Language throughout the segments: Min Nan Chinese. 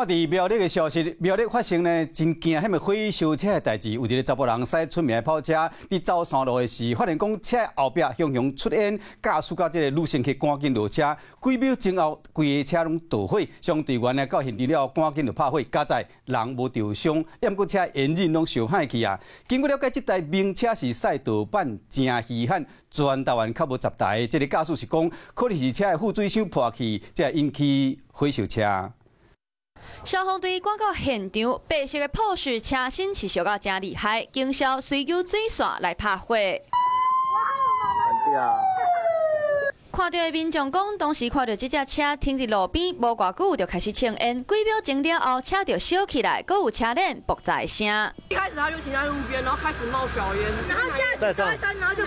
看佇苗栗的消息，苗栗發生呢真驚險的火燒車的代誌，有一個查埔人駛出名的跑車，佇走山路的時，發現講車後壁雄雄出煙，駕駛佮這个女乘客趕緊落車，幾秒鐘後，規个車攏著火，消防隊員呢到現場了後，趕緊就拍火，佳哉人無著傷，毋過車引擎攏燒歹去啊。經過了解，這台名車是賽道版，誠稀罕，全台灣較無10台。這个駕駛是講，可能是車的副水箱破去，才引起火燒車。消防隊趕到現場，白色的保時車身是燒甲誠厲害，警消隨救水線來拍火。看著的民眾講，當時看著這隻車停佇路邊，無偌久就開始衝煙，幾秒鐘了後，車就燒起來，閣有車輪爆炸的聲。一開始他就停在路邊，然後開始冒小煙，然後駕駛上，然後就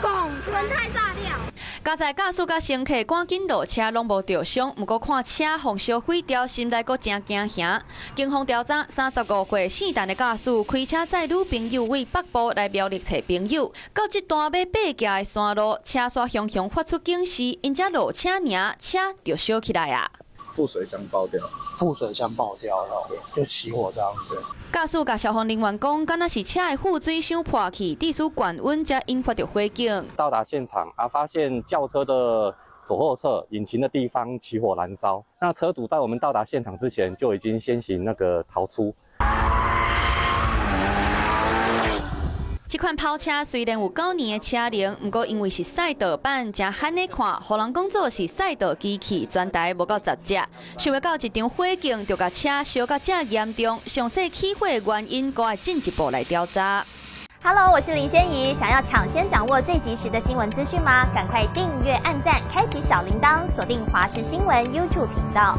嘣，輪胎炸掉。佳哉駕駛佮乘客趕緊落車，攏無著傷。毋過看車予燒毀掉，心內閣誠驚嚇。警方調查，35歲姓陳的駕駛開車載女朋友為北部來苗栗揣朋友，到這段欲爬行的山路，車煞雄雄發出警示，𪜶才落車爾，車就燒起來啊！副水箱爆掉，副水箱爆掉了，就起火這樣子。駕駛佮消防人員講，敢若是車的副水箱破去，致使懸溫才引發著火警。到達現場啊，發現轎車的左後側引擎的地方起火燃燒。那車主在我們到達現場之前就已經先行那個逃出。這款跑車雖然有9年的車齡，毋過因為是賽道版，誠罕咧看，予人講做是賽道機器，全台無夠10隻。想袂到一場火警就共車燒甲遮嚴重，詳細起火的原因，閣愛進一步來調查。 Hello，我是林仙怡，想要搶先掌握最及時的新聞資訊嗎？趕快訂閱、按讚、開啟小鈴鐺，鎖定華視新聞 YouTube 頻道。